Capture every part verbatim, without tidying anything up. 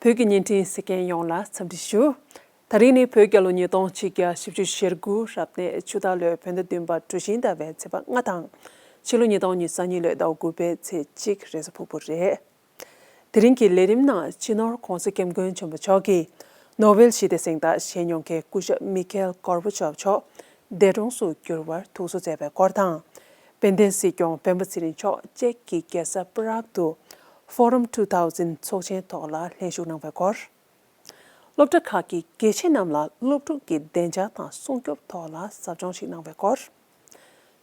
བོད་ཀྱི་བརྙན་འཕྲིན་གཟིགས་མཁན་ཡོངས་ལ་འཚམས་འདྲི་ཞུ། དེ་རིང་ནི་བོད་རྒྱལ་ལོ་ཉིས་སྟོང་ཆིག་བརྒྱ་བཞི་བཅུ་ཞེ་དགུ་རབ་གནས་ཆུ་སྟག་ལོའི་བོད་ཟླ་བདུན་པ་གྲུ་བཞིའི་ཟླ་བའི་ཚེས་པ་ལྔ་དང་། ཕྱི་ལོ་ཉིས་སྟོང་ཉི་ཤུ་རྩ་གཉིས་ལོའི་ཟླ་བ་དགུ་པའི་ཚེས་གཅིག་རེས་གཟའ་ཕུར་བུ་རེད། དེ་རིང་གི་ལས་རིམ་ནང་སྤྱི་ནོར་༧གོང་ས་༧སྐྱབས་མགོན་ཆེན་པོ་མཆོག་གིས་ནོ་བེལ་ཞི་བདེ་གཟེངས་རྟགས་བཞེས་མྱོང་མཁན་སྐུ་ཞབས་མི་ཁེལ་གོར་བྷ་ཆོབ་མཆོག་འདས་གྲོངས་སུ་གྱུར་བར་ཐུགས་གསོ་མཛད་པའི་སྐོར་དང་། དཔལ་ལྡན་སྲིད་སྐྱོང་སྤེན་པ་ཚེ་རིང་མཆོག་ཅེཀ་གི་རྒྱལ་ས་པ་རག་ཏུ་Forum two thousand ཚོགས་ཆེན་ཐོག་ལ་ལྷན་ཞུགས་གནང་བའི་སྐོར། སློབ་གྲྭ་ཁག་གི་དགེ་ཆེ་རྣམས་ལ་སློབ་ཕྲུག་གི་བདེ་འཇགས་དང་སྲུང་སྐྱོབ་ཐོག་ལ་ཟབ་སྦྱོང་ཞིག་གནང་བའི་སྐོར།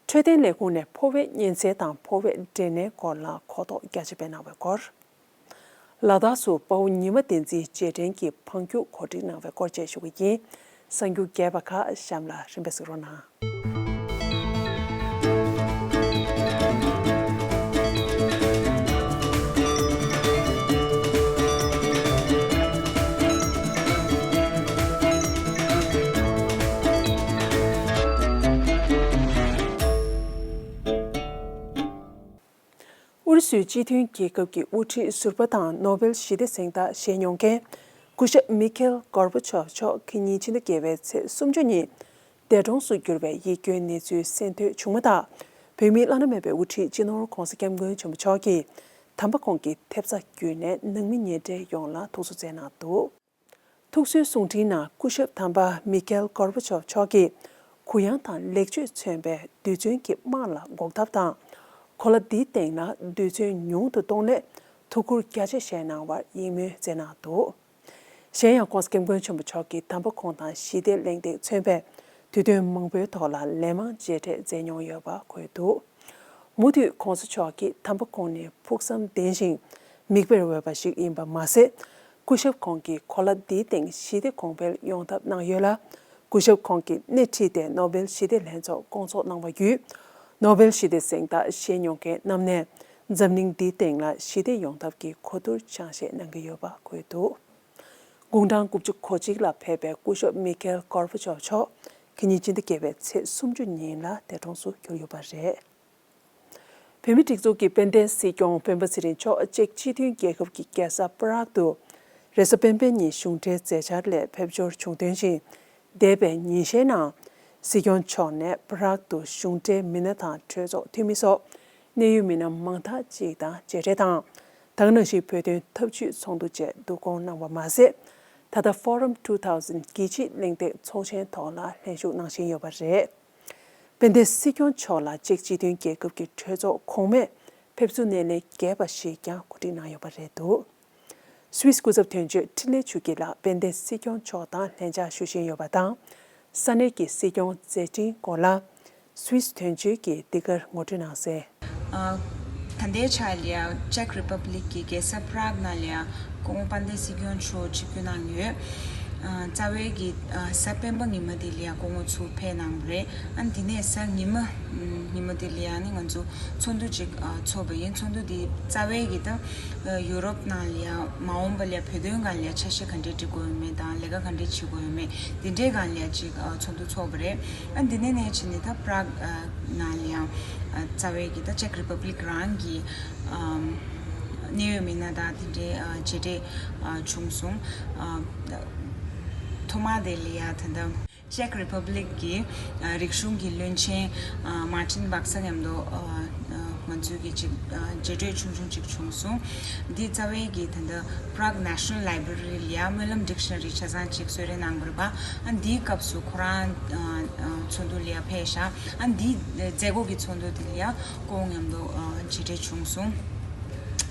འཕྲོད་བསྟེན་ལས་ཁུངས་ནས་ཕོ་བའི་གཉན་ཚད་དང་ཕོ་བའི་འབྲས་ནད་སྐོར་ལ་གོ་རྟོགས་རྒྱ་ཆེ་སྤེལ་གནང་བའི་སྐོར། ལ་དྭགས་སུ་དཔའ་བོ་ཉི་མ་བསྟན་འཛིན་རྗེས་དྲན་གྱི་འཕང་རྒྱུག་གོ་སྒྲིག་གནང་བའི་སྐོར་བཅས་ཞུ་གི་ཡིན། གསར་འགྱུར་རྒྱས་པ་ཁག་གཤམ་ལ་རིམ་པས་གཟིགས་རོགས་གནང་། ཨུ་རུ་སུའི་སྤྱི་མཐུན་རྒྱལ་ཁབ་ཀྱི་དབུ་ཁྲིད་ཟུར་པ་དང་ནོ་བེལ་ཞི་བདེ་གཟེངས་རྟགས་བཞེས་མྱོང་མཁན་སྐུ་ཞབས་མི་ཁེལ་གོར་བྷ་ཆོབ་མཆོག་ཁ་ཉིན་ཕྱི་ཟླ་བརྒྱད་པའི་ཚེས་སུམ་ཅུ་ཉིན་འདས་གྲོངས་སུ་གྱུར་བའི་ཡིད་སྐྱོའི་གནས་ཚུལ་གསན་ཐོས་བྱུང་མ་ཐག་བོད་མིའི་བླ་ན་མེད་པའི་དབུ་ཁྲིད་སྤྱི་ནོར་༧གོང་ས་༧སྐྱབས་མགོན་ཆེན་པོ་མཆོག་གིས་དམ་པ་ཁོང་གི་ཐེབས་རྩ་བརྒྱུད་ནས་ནང་མི་ཉེ་འབྲེལ་ཡོངས་ལ་ཐུགས་གསོ་མཛད་གནང་འདུག། ཐུགས་གསོའི་གསུང་འཕྲིན་ནང་སྐུ་ཞབས་དམ་པ་མི་ཁེལ་གོར་བྷ་ཆོབ་མཆོག་གིས་གུ་ཡངས་དང་ལེགས་བཅོས་མཚོན་པའི་རྡུལ་ཚོན་གྱི་དམག་ལ་འགོག་ཐབས་དང་། གོ་ལ་འདིའི་སྟེང་ན་རྡུལ་ཚོན་ཉུང་དུ་གཏོང་སླད་ཐུགས་ཁུར་རྒྱ་ཆེ་བཞེས་གནང་བར་ཡིད་སྨོན་མཛད་གནང་འདུག། གཞན་ཡང་༧གོང་ས་༧སྐྱབས་མགོན་ཆེན་པོ་མཆོག་གིས་དམ་པ་ཁོང་དང་ཞི་བདེ་གླེང་སྟེགས་མཚོན་པའི་དུས་སྟོན་མང་པོའི་ཐོག་ལ་ལན་མང་མཇལ་འཕྲད་མཛད་མྱོང་ཡོད་པ་འཁོད་འདུག། མུ་མཐུད་༧གོང་ས་མཆོག་གིས་དམ་པ་ཁོང་ནི་ཕུགས་བསམ་ལྡན་ཞིང་མིག་དཔེར་འོས་པ་ཞིག་ཡིན་པ་མ་ཟད། སྐུ་ཞབས་ཁོང་གིས་གོ་ལ་འདིའི་སྟེང་ཞི་བདེ་གོང་འཕེལ་ཡོང་ཐབས་གནང་ཡོད་ལ། སྐུ་ཞབས་ཁོང་གིས་སྣེ་ཁྲིད་དེ་ནོ་བེལ་ཞི་བདེ་ལྷན་ཚོགས་བསྐོང་ཚོགས་གནང་བ་བརྒྱུད། ནོ་བེལ་ཞི་བདེ་གཟེངས་རྟགས་བཞེས་མྱོང་མཁན་རྣམས་ནས་འཛམ་གླིང་འདིའི་སྟེང་ལ་ཞི་བདེ་ཡོང་ཐབས་ཀྱི་གོ་བསྡུར་ཆ་ཤས་གནང་གི་ཡོད་པ་འཁོད་འདུག། དགུང་གྲངས་དགུ་བཅུ་གོ་གཅིག་ལ་ཕེབས་པའི་སྐུ་ཞབས་མི་ཁེལ་གོར་བྷ་ཆོབ་མཆོག་ཁ་ཉིན་ཕྱི་ཟླ་བརྒྱད་པའི་ཚེས་སུམ་ཅུ་ཉིན་ལ་འདས་གྲོངས་སུ་གྱུར་ཡོད་པ་རེད། བོད་མིའི་སྒྲིག་འཛུགས་ཀྱི་དཔལ་ལྡན་སྲིད་སྐྱོང་སྤེན་པ་ཚེ་རིང་མཆོག་ཅེཀ་སྤྱི་མཐུན་རྒྱལ་ཁབ་ཀྱི་རྒྱལ་ས་པ་རག་ཏུ་རེས་གཟའ་སྤེན་པའི་ཉིན་གཞུང་འབྲེལ་མཛད་འཆར་ལས་ཕེབས་འབྱོར་བྱུང་དོན་བཞིན། འདས་པའི་ཉིན་ཤས་ནང་སྲིད་སྐྱོང་མཆོག་ནས་པ་རག་ཏུ་གཞུང་འབྲེལ་མི་སྣ་དང་གྲོས་ཚོགས་འཐུས་མི་སོགས་གནད་ཡོད་མི་སྣ་མང་དག་ཅིག་དང་མཇལ་འཕྲད་དང་། ད་ག་ནང་བཞིན་བོད་དོན་འཐབ་ཇུས་ཚོགས་འདུ་བཅས་བསྡུ་སྐོང་གནང་བ་མ་ཟད། ད་ལྟ་Forum two thousand རྒྱལ་སྤྱིའི་གླེང་སྟེགས་ཚོགས་ཆེན་ཐོག་ལ་ལྷན་ཞུགས་གནང་བཞིན་ཡོད་པ་རེད། དཔལ་ལྡན་སྲིད་སྐྱོང་མཆོག་ལ་ཅེཀ་སྤྱི་མཐུན་རྒྱལ་ཁབ་ཀྱི་གྲོས་ཚོགས་གོང་མས་ཕེབས་བསུ་སྣེ་ལེན་རྒྱས་པ་ཞིག་ཀྱང་གོ་སྒྲིག་གནང་ཡོད་པ་རེད་འདུག། སུད་སི་སྐུ་ཚབ་དོན་གཅོད་འཕྲིན་ལས་ཆོས་སྐྱིད་ལགས་དཔལ་ལྡན་སྲིད་སྐྱོང་མཆོག་དང་ལྷན་བཅར་ཞུ་བཞིན་ཡོད་པ་དང་། ས་གནས་ཀྱི་སྲིད་སྐྱོང་མཛད་འཕྲིན་སྐོར་ལ་སུད་སི་དོན་གཅོད་ཀྱིས་འདི་གར་ངོ་སྤྲོད་གནང་གསལ། ཨ། ད་ལྟའི་ཆ་ལ་ཡ་ཅེཀ་རི་པབ་ལིག་གི་རྒྱལ་ས་པ་རག་ནང་ལ་ཡ་སྐུ་ངོ་དཔལ་ལྡན་སྲིད་སྐྱོང་མཆོག་ཆིབས་བསྒྱུར་གནང་ཡོད། ཨ། རྩ་བའི་གི་ཨ་གཟའ་སྤེན་པ་ཉི་མ་དེ་ལ་ཡ་སྐུ་ངོ་ཚུར་ཕེབས་གནང་བ་རེད། ཨ་ནི་དེ་ནས་གཟའ་ཉི་མ་ཉི་མ་དེ་ལ་ཡ་ནི་ང་ཚོ་ཚོགས་འདུ་ཅིག་ཨ་ཚོགས་པ་ཡིན། ཚོགས་འདུ་དེ་རྩ་བའི་གི་ད་ཡུ་རོབ་ནང་ལ་ཡ་མ་འོངས་པ་ལ་ཡ་བོད་དོན་སྒང་ལ་ཡ་ཆ་ཤས་ག་འདྲས་སྒྲིག་དགོས་ཡོད་མེད་དང་ལས་ཀ་ག་འདྲས་བྱེད་དགོས་ཡོད་མེད་དེ་འདྲའི་སྒང་ལ་ཡ་ཅིག་ཨ་ཚོགས་འདུ་ཚོགས་པ་རེད། ཨ་འདི་ནས་ནས་ཕྱིན་ནས་ད་པ་རག་ཨ་ནང་ལ་ཡང་ཨ་རྩ་བའི་གི་ད་ཅེཀ་རི་པབ་ལིག་རང་གི་ཨམ་གནད་ཡོད་མི་སྣ་དང་དེ་འདྲའི་ཨ་མཇལ་འཕྲད་ཨ་བྱུང་སོང་། ཨ་ཐོག་མ་དེ་ལ་ཡ་ད་ལྟ་ཅེཀ་རི་པབ་ལིག་གི་ཨ་རིག་གཞུང་གི་བློན་ཆེན་ཨ་མར་ཏིན་བྷག་སར་མཉམ་དུ་ཨ་ཨ་ང་ཚོའི་གི་ཅིག་ཨ་མཇལ་འཕྲད་ཆུང་ཆུང་ཅིག་བྱུང་སོང་། འདི་རྩ་བའི་གི་ད་ལྟ་Prague National Library ལ་ཡ་སྨོན་ལམ་ཌིག་ཤ་ན་རི་ཆ་ཚང་ཅིག་གསོལ་རས་གནང་བ་རེད་པ། ཨ་འདིའི་སྐབས་སུ་ཁོ་རང་ཨ་ཨ་ཚོགས་འདུ་ལ་ཡ་ཕེབས་ཤག། ཨ་འདི་མཛད་སྒོ་གི་ཚོགས་འདུ་དེ་ལ་ཡ་སྐུ་ངོ་མཉམ་དུ་ཨ་མཇལ་འཕྲད་བྱུང་སོང་།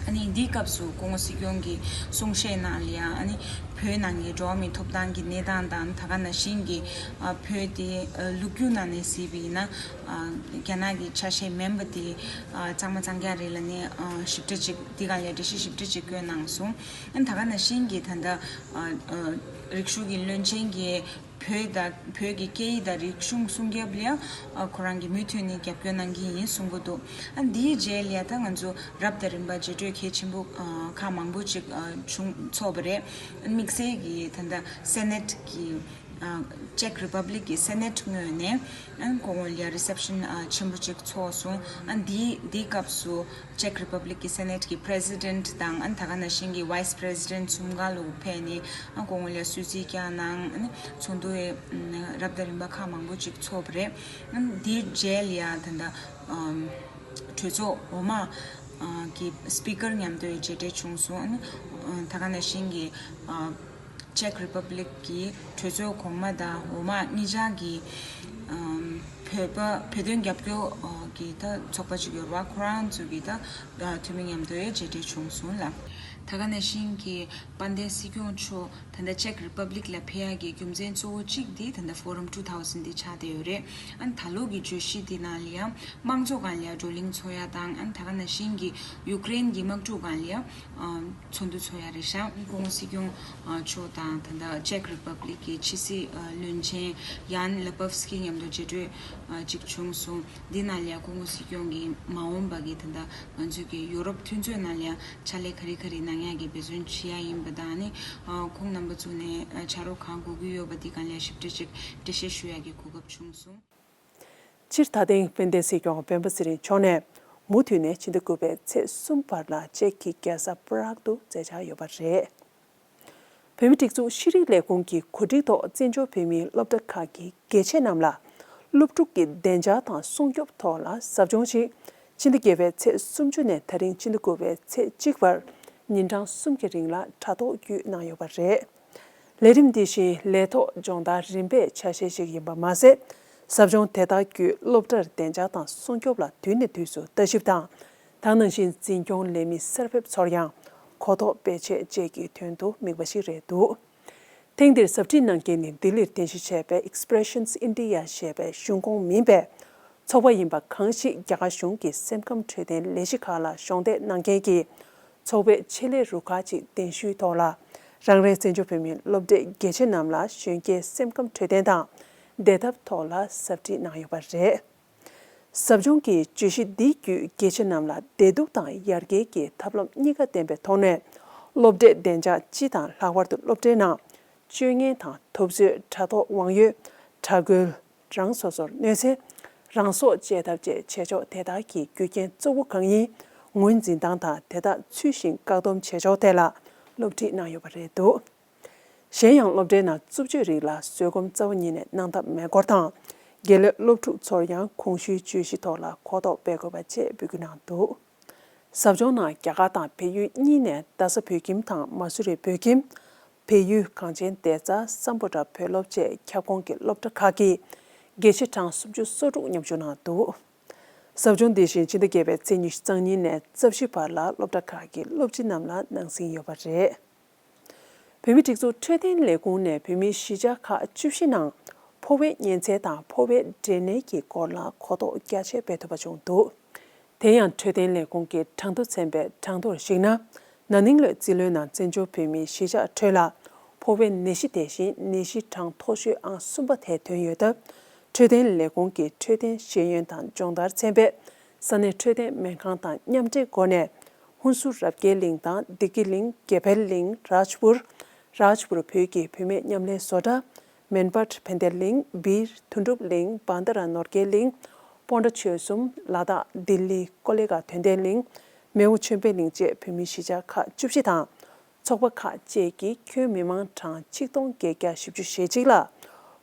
ཨ་ནི་འདིའི་སྐབས་སུ་སྐུ་ངོ་སྲིད་སྐྱོང་གི་གསུང་བཤད་ནང་ལ་ཡ་ཨ་ནི་བོད་ནང་གི་འགྲོ་བ་མིའི་ཐོབ་ཐང་གི་གནས་སྟངས་དང་ད་ག་ནང་བཞིན་གྱི་ཨ་བོད་དེ་ཨ་ལོ་རྒྱུས་ནང་ནས་གཟིགས་པ་ཡིན་ན་ཨ་རྒྱ་ནག་གི་ཆ་ཤས་མིན་པ་དེ་ཨ་གཙང་མ་གཙང་རྐྱང་རེད་ལབ་ནས་ཨ་ཞིབ་ཕྲ་ཅིག་འདི་སྒང་ལ་འགྲེལ་བཤད་ཞིབ་ཕྲ་ཅིག་བཀོད་གནང་སོང་། ཨ་ནི་ད་ག་ནང་བཞིན་གྱི་ད་ལྟ་ཨ་ཨ་རིག་གཞུང་གི་བློན་ཆེན་གྱིས་བོད་དང་བོད་ཀྱི་སྐད་ཡིག་དང་རིག་གཞུང་སྲུང་སྐྱོབ་ལ་ཡང་ཨ་ཁོ་རང་གིས་མུ་མཐུད་ནས་རྒྱབ་སྐྱོར་གནང་གི་ཡིན་གསུང་གི་འདུག། ཨ་འདིའི་རྗེས་ལ་ཡ་ད་ང་ཚོ་རབ་དང་རིམ་པ་མཇལ་འཕྲད་གལ་ཆེན་པོ་ཨ་ཁག་མང་པོ་ཅིག་ཨ་བྱུང་ཚོགས་པ་རེད། དམིགས་བསལ་གྱིས་ད་ལྟ་སེ་ནེ་ཊི་གི་ ཨ། Czech Republic གི་Senate ངོས་ནས་ཨ་ཁོང་ལ་reception ཨ་ཆེན་པོ་ཅིག་ཚོགས་སོང་། ཨ་འདི་འདིའི་སྐབས་སུ་Czech Republic གི་Senate གི་President དང་ཨ་ད་ག་ནང་བཞིན་གྱི་Vice President གསུམ་ཀ་ལ་ཕེབས་ནས་ཨ་ཁོང་ལ་གསོལ་ཚིགས་བསྐྱངས་གནང་། ཨ་ཚོགས་འདུ་ཡི་རབ་དང་རིམ་པ་ཁག་མང་པོ་ཅིག་ཚོགས་པ་རེད། ཨ་འདིའི་རྗེས་ལ་ཡ་ད་ལྟ་ཨམ་གྲོས་ཚོགས་འོག་མ་ཨ་གི་Speaker མཉམ་དུ་མཇལ་འཕྲད་བྱུང་སོང་། ཨ་ད་ག་ནང་བཞིན་གྱི་ཨ་Czech Republic གི་གྲོས་ཚོགས་གོང་མ་དང་འོག་མ་གཉིས་ཆ་གི་ཨམ་བོད་པ་བོད་དོན་རྒྱབ་སྐྱོར་ཨ་གི་ད་ཚོགས་པ་ཅིག་ཡོད་རེད་བ། ཁོ་རང་ཚོ་གི་ད་ཨ་འཐུས་མི་མཉམ་དུ་མཇལ་འཕྲད་བྱུང་སོང་ལ། ད་ག་ནང་བཞིན་གྱི་དཔལ་ལྡན་སྲིད་སྐྱོང་མཆོག་ད་ལྟ་Czech Republic ལ་ཕེབས་ཡག་གི་རྒྱུ་མཚན་གཙོ་བོ་གཅིག་དེ་ད་ལྟ་Forum two thousand དེ་ཆགས་བསྡད་ཡོད་རེད། ཨ་ད་ལོ་གི་བརྗོད་གཞི་དེ་ནང་ལ་ཡང་དམངས་གཙོ་སྒང་ལ་ཡང་བགྲོ་གླེང་ཚོགས་ཡ་དང་། ཨ་ད་ག་ནང་བཞིན་གྱི་ཡུཀ་རེན་གྱི་དམག་འཁྲུག་སྒང་ལ་ཡང་ཨ་ཚོགས་འདུ་ཚོགས་ཡ་རེད་ཤག་སྐུ་ངོ་སྲིད་སྐྱོང་ཨ་མཆོག་དང་ད་ལྟ་Czech Republic གི་ཕྱི་སྲིད་ཨ་བློན་ཆེན་Jan Lipavsky མཉམ་དུ་མཇལ་འཕྲད་ཨ་ཅིག་བྱུང་སོང་། འདི་ནང་ལ་ཡང་སྐུ་ངོ་སྲིད་སྐྱོང་གིས་མ་འོངས་པ་གི་ད་ལྟ་ང་ཚོའི་གི་ཡུ་རོབ་མཐུན་ཚོགས་ནང་ལ་ཡང་ཕྱག་ལས་ག་རེ་ག་རེ་གནང་ཡག་གི་འབད་བརྩོན་བྱེད་ཡ་ཡིན་པ་དང་། ཨ་ནི་ཨ་ཁོང་རྣམ་པ་ཚོ་ནས་ཨ་ཕྱག་རོགས་གང་དགོས་ཀྱི་ཡོད་པ་འདི་སྒང་ལ་ཞིབ་ཕྲ་ཅིག་འགྲེལ་བཤད་ཞུ་ཡག་གི་གོ་སྐབས་བྱུང་སོང་། སྤྱིར་ད་ཐེངས་དཔལ་ལྡན་སྲིད་སྐྱོང་སྤེན་པ་ཚེ་རིང་མཆོག་ནས་མུ་མཐུད་ནས་ཕྱི་ཟླ་དགུ་པའི་ཚེས་གསུམ་བར་ལ་ཅེཀ་གི་རྒྱལ་ས་Prague ཏུ་མཛད་འཆར་ཡོད་པ་རེད། བོད་མིའི་སྒྲིག་འཛུགས་ཤེས་རིག་ལས་ཁུངས་ཀྱི་གོ་སྒྲིག་ཐོག་བཙན་བྱོལ་བོད་མིའི་སློབ་གྲྭ་ཁག་གི་དགེ་ཆེ་རྣམས་ལ་སློབ་ཕྲུག་གི་བདེ་འཇགས་དང་སྲུང་སྐྱོབ་ཐོག་ལ་ཟབ་སྦྱོང་ཞིག་ཕྱི་ཟླ་བརྒྱད་པའི་ཚེས་སུམ་ཅུ་ནས་ད་རིང་ཕྱི་ཟླ་དགུ་པའི་ཚེས་གཅིག་བར་ཉིན་གྲངས་གསུམ་གྱི་རིང་ལ་དྲ་ཐོག་བརྒྱུད་གནང་ཡོད་པ་རེད། ལས་རིམ་འདི་བཞིན་ལས་ཐོག་སྦྱོང་བརྡར་རིམ་པའི་ཆ་ཤས་ཤིག་ཡིན་པ་མ་ཟད། ཟབ་སྦྱོང་དེ་དག་བརྒྱུད་སློབ་གྲྭར་བདེ་འཇགས་དང་སྲུང་སྐྱོབ་ལ་དུས་ནས་དུས་སུ་ལྟ་ཞིབ་དང་། ད་ག་ནང་བཞིན་འཛིན་སྐྱོང་ལས་མི་གསར་ཕེབས་ཚོར་ཡང་གོ་རྟོགས་སྤེལ་ཆེད་བཅས་ཀྱི་དོན་དུ་དམིགས་པ་ཞིག་རེད་འདུག་ཐེངས་འདིར་ཟབ་ཁྲིད་གནང་མཁན་ནི་ལྡི་ལིར་རྟེན་གཞི་བྱས་པའི་Expressions India ཞེས་པའི་གཞུང་ཁོངས་མིན་པའི་ཚོགས་པ་ཡིན་པ་གང་ཞིག་རྒྱ་གར་གཞུང་གི་སེམས་ཁམས་འཕྲོད་བསྟེན་ལས་གཞི་ཁག་ལ་གཞོགས་འདེགས་གནང་མཁན་གྱི་ཚོགས་པའི་ཆེད་ལས་རུ་ཁག་ཅིག་གདན་ཞུའི་ཐོག་ལ། རང་རེའི་བཙན་བྱོལ་བོད་མིའི་སློབ་གྲྭའི་དགེ་ཆེ་རྣམས་ལ་གཞོན་སྐྱེས་སེམས་ཁམས་འཕྲོད་བསྟེན་དང་བདེ་ཐབས་ཐོག་ལ་ཟབ་ཁྲིད་གནང་ཡོད་པ་རེད། ཟབ་སྦྱོང་གི་བརྗོད་གཞི་འདི་བརྒྱུད་དགེ་ཆེ་རྣམས་ལ་བདེ་སྡུག་དང་ཡར་རྒྱས་ཀྱི་ཐབས་ལམ་གཉིས་ཀ་ལྡན་པའི་ཐོག་ནས་སློབ་གྲྭའི་བདེ་འཇགས་སྤྱི་དང་ལྷག་པར་དུ་སློབ་གྲྭའི་ནང་སྤྱོད་ངན་དང་ཐུབ་ཚོད། དྲ་ཐོག་དབང་ཡོད། དྲ་འགུལ། རང་སོ་སོར་གནོད་འཚེ། རང་སྲོག་བཅད་ཐབས་བཅས་བྱེད་ཕྱོགས་དེ་དག་གི་རྒྱུ་རྐྱེན་གཙོ་བོ་གང་ཡིན། ངོས་འཛིན་སྟངས་དང་དེ་དག་ཚུལ་བཞིན་བཀག་སྡོམ་བྱེད་ཕྱོགས་ཐད་ལ་སློབ་ཁྲིད་གནང་ཡོད་པ་རེད་འདུག་གཞན་ཡང་སློབ་གྲྭའི་ནང་རྩུབ་སྤྱོད་རིགས་ལ་བཟོད་སྒོམ་རྩ་བ་ཉིད་ནས་གནང་ཐབས་མེད་སྐོར་དང་། དགེ་ལས་སློབ་ཕྲུག་ཚོར་ཡང་གོང་ཞུས་བརྗོད་གཞི་ཐོག་ལ་གོ་རྟོགས་སྤེལ་དགོས་པ་བཅས་འབོད་སྐུལ་གནང་འདུག་ཟབ་སྦྱོང་ནང་རྒྱ་གར་དང་བལ་ཡུལ་གཉིས་ནས་རྡ་ས་བོད་ཁྱིམ་དང་མ་སུ་རི་བོད་ཁྱིམ། བལ་ཡུལ་གངས་ཅན་བདེ་རྩ་སམ་བྷོ་ཊ་བོད་སློབ་བཅས་ཁྱབ་ཁོངས་ཀྱི་སློབ་གྲྭ་ཁག་གི་དགེ་ཆེ་གྲངས་སུམ་ཅུ་སོ་དྲུག་མཉམ་ཞུགས་གནང་འདུག་ཟབ་སྦྱོང་འདི་བཞིན་ཕྱི་ཟླ་བརྒྱད་པའི་ཚེས་ཉི་ཤུ་རྩ་གཉིས་ནས་རྩ་བཞི་བར་ལ་སློབ་གྲྭ་ཁག་གི་སློབ་སྤྱི་རྣམས་ལ་གནང་ཟིན་ཡོད་པ་རེད། བོད་མིའི་སྒྲིག་འཛུགས་འཕྲོད་བསྟེན་ལས་ཁུངས་ནས་བོད་མིའི་གཞིས་ཆགས་ཁག་བཅུ་བཞི་ནང་ཕོ་བའི་གཉན་ཚད་དང་ཕོ་བའི་འབྲས་ནད་ཀྱི་སྐོར་ལ་གོ་རྟོགས་རྒྱ་ཆེ་སྤེལ་ཐུབ་པ་བྱུང་འདུག་དེ་ཡང་འཕྲོད་བསྟེན་ལས་ཁུངས་ཀྱི་གྲངས་ཐོ་ཚན་པའི་གྲངས་ཐོར་གཞིགས་ན། ན་ནིང་ལོའི་རྩིས་ལོའི་ནང་བཙན་བྱོལ་བོད་མིའི་གཞིས་ཆགས་ཁྲོད་ལ་ཕོ་བའི་ནད་གཞི་དེ་བཞིན་ནད་གཞི་གྲངས་མཐོ་ཤོས་ཨང་གསུམ་པ་དེ་ཐོན་ཡོད་སྟབས། འཕྲོད་བསྟེན་ལས་ཁུངས་ཀྱི་འཕྲོད་བསྟེན་ཤེས་ཡོན་དང་སྦྱོང་བརྡར་ཚན་པས་ས་གནས་འཕྲོད་བསྟེན་སྨན་ཁང་དང་མཉམ་འབྲེལ་སྒོ་ནས། ཧུན་སུར་རབ་རྒྱས་གླིང་དང་བདེ་སྐྱིད་གླིང་། དགེ་འཕེལ་གླིང་། རཱཇ་པུར། རཱཇ་པུར་བོད་ཀྱི་བུད་མེད་མཉམ་ལས་བཟོ་གྲྭ། མན་པཊ་ཕན་བདེ་གླིང་། སྦིར། དོན་གྲུབ་གླིང་། བྷན་དྷ་ར་ནོར་རྒྱས་གླིང་། སྤོན་ཊ་ཆོལ་གསུམ། ལ་དྭགས། ལྡི་ལི། ཀོ་ལི་གྷལ་དོན་ལྡན་གླིང་། མེའོ་ཆོས་འཕེལ་གླིང་བཅས་བོད་མིའི་གཞིས་ཆགས་ཁག་བཅུ་བཞི་དང་། ཚོགས་པ་ཁག་བཅས་ཀྱི་ཁྱོན་མི་མང་གྲངས་ཆིག་སྟོང་བརྒྱད་བརྒྱ་བཞི་བཅུ་ཞེ་གཅིག་ལ་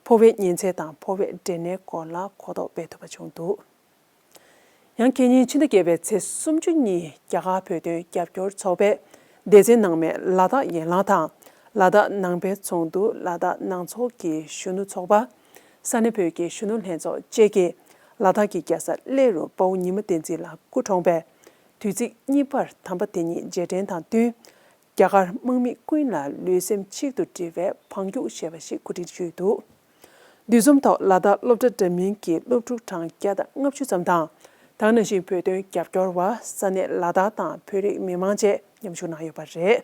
ཕོ་བའི་གཉན་ཚད་དང་ཕོ་བའི་འབྲས་ནད་སྐོར་ལ་གོ་རྟོགས་སྤེལ་ཐུབ་པ་བྱུང་འདུག་ཡང་ཁེ་ཉིན་ཕྱི་ཟླ་བརྒྱད་པའི་ཚེས་སུམ་ཅུ་ཉིན་རྒྱ་གར་བོད་དོན་རྒྱབ་སྐྱོར་ཚོགས་པས་སྡེ་ཚན་ནང་མའི་ལ་དྭགས་ཡན་ལག་དང་། ལ་དྭགས་ནང་པའི་ཚོགས་འདུ། ལ་དྭགས་ནང་ཚོགས་ཀྱི་གཞོན་ནུ་ཚོགས་པ། ས་གནས་བོད་ཀྱི་གཞོན་ནུ་ལྷན་ཚོགས་བཅས་ཀྱིས་ལ་དྭགས་ཀྱི་རྒྱལ་ས་གླེ་རུ་དཔའ་བོ་ཉི་མ་བསྟན་འཛིན་ལགས་སྐུ་གྲོངས་པའི་དུས་ཚིགས་གཉིས་པར་དམ་པ་དེ་ཉིད་རྗེས་དྲན་དང་བསྟུན། རྒྱ་གར་དམག་མི་ཀུན་ལ་ལུས་སེམས་གཅིག་ཏུ་སྒྲིལ་བའི་བང་རྒྱུག་ཞེས་པ་ཞིག་གོ་སྒྲིག་ཞུས་འདུག་འདུ་འཛོམས་ཐོག་ལ་དྭགས་སློབ་གྲྭ་འདྲ་མིན་གྱི་སློབ་ཕྲུག་གྲངས་བརྒྱ་དང་ལྔ་བཅུ་ཙམ་དང་། ད་ག་ནང་བཞིན་བོད་དོན་རྒྱབ་སྐྱོར་བ། ས་གནས་ལ་དྭགས་དང་བོད་རིགས་མི་མང་བཅས་མཉམ་ཞུགས་གནང་ཡོད་པ་རེད།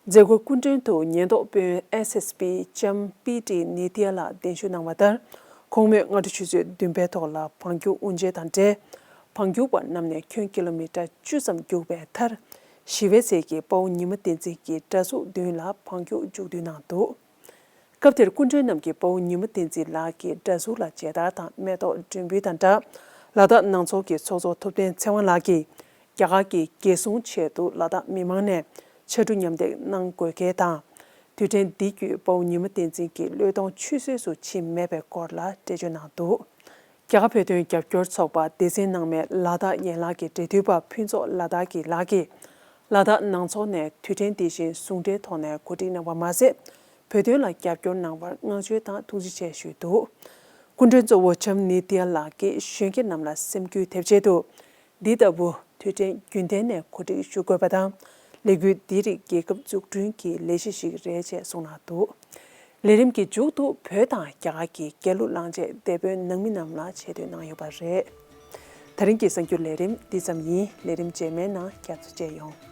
མཛད་སྒོའི་སྐུ་མགྲོན་དུ་ཉེན་རྟོག་དཔོན་ཨེས་ཨེས་པི་ལྕམ་པི་ཏི་ནི་ཏི་ཡ་ལགས་གདན་ཞུ་གནང་བ་ལྟར། ཁོང་མོས་སྔ་དྲོ་ཆུ་ཚོད་བདུན་པའི་ཐོག་ལ་བང་རྒྱུག་དབུ་འབྱེད་དང་འབྲེལ། བང་རྒྱུག་པ་རྣམས་ནས་ཁྱོན་ཀི་ལོ་མི་ཊར་བཅུ་ཙམ་རྒྱུག་པའི་མཐར། ཞི་བའི་ཚལ་གྱི་དཔའ་བོ་ཉི་མ་བསྟན་འཛིན་གྱི་འདྲ་གཟུགས་མདུན་ལ་བང་རྒྱུག་མཇུག་བསྡུ་གནང་འདུག་སྐབས་དེར་སྐུ་མགྲོན་རྣམས་ཀྱིས་དཔའ་བོ་ཉི་མ་བསྟན་འཛིན་ལགས་ཀྱི་འདྲ་གཟུགས་ལ་མཇལ་དར་དང་མེ་ཏོག་མགྲོན་འབུལ་དང་སྦྲགས། ལ་དྭགས་ནང་ཚོགས་ཀྱི་ཚོགས་གཙོ་ཐུབ་བསྟན་ཚེ་དབང་ལགས་ཀྱིས་རྒྱ་གར་གྱི་རྒྱལ་སྲུང་ཆེད་དུ་ལ་དྭགས་མི་མང་ནས་ཕྱར་གྲུ་མཉམ་འདེགས་གནང་དགོས་གལ་དང་། དུས་དྲན་འདི་བརྒྱུད་དཔའ་བོ་ཉི་མ་བསྟན་འཛིན་གྱི་བློས་གཏོང་ཆུད་ཟོས་སུ་ཕྱིན་མེད་པའི་སྐོར་ལ་འགྲེལ་བརྗོད་གནང་འདུག་རྒྱ་གར་བོད་དོན་རྒྱབ་སྐྱོར་ཚོགས་པ་སྡེ་ཚན་ནང་མའི་ལ་དྭགས་ཡན་ལག་གི་འབྲེལ་མཐུད་པ་ཕུན་ཚོགས་ལ་དྭགས་ཀྱི་ལགས་ཀྱིས། ལ་དྭགས་ནང་ཚོགས་ནས་དུས་དྲན་འདི་བཞིན་ཟུང་འབྲེལ་ཐོག་ནས་གོ་སྒྲིག་གནང་བ་མ་ཟད། བོད་དོན་ལ་རྒྱབ་སྐྱོར་གནང་བར་བསྔགས་བརྗོད་དང་ཐུགས་རྗེ་ཆེ་ཞུས་འདུག་སྐུ་མགྲོན་གཙོ་བོ་ཆམ་ནི་ཏི་ཡ་ལགས་ཀྱིས་གཞོན་སྐྱེས་རྣམས་ལ་སེམས་འགུལ་ཐེབས་ཆེད་དུ། འདི་ལྟ་བུ་དུས་དྲན་རྒྱུན་ལྡན་ནས་གོ་སྒྲིག་ཞུ་དགོས་པ་དང་། ལས་འགུལ་འདི་རིགས་རྒྱལ་ཁབ་འཛུགས་སྐྲུན་གྱི་ལས་གཞི་ཞིག་རེད་ཅེས་གསུངས་གནང་འདུག་ལས་རིམ་གྱི་མཇུག་ཏུ་བོད་དང་རྒྱ་གར་གྱི་རྒྱལ་གླུ་བླངས་རྗེས་སྡེ་དཔོན་ནང་མི་རྣམས་ལ་ཆེ་བསྟོད་གནང་ཡོད་པ་རེད། ད་རིང་གི་གསར་འགྱུར་ལས་རིམ་འདི་ཙམ་ཡིན། ལས་རིམ་རྗེས་མའི་ནང་བསྐྱར་དུ་མཇལ་ཡོང་།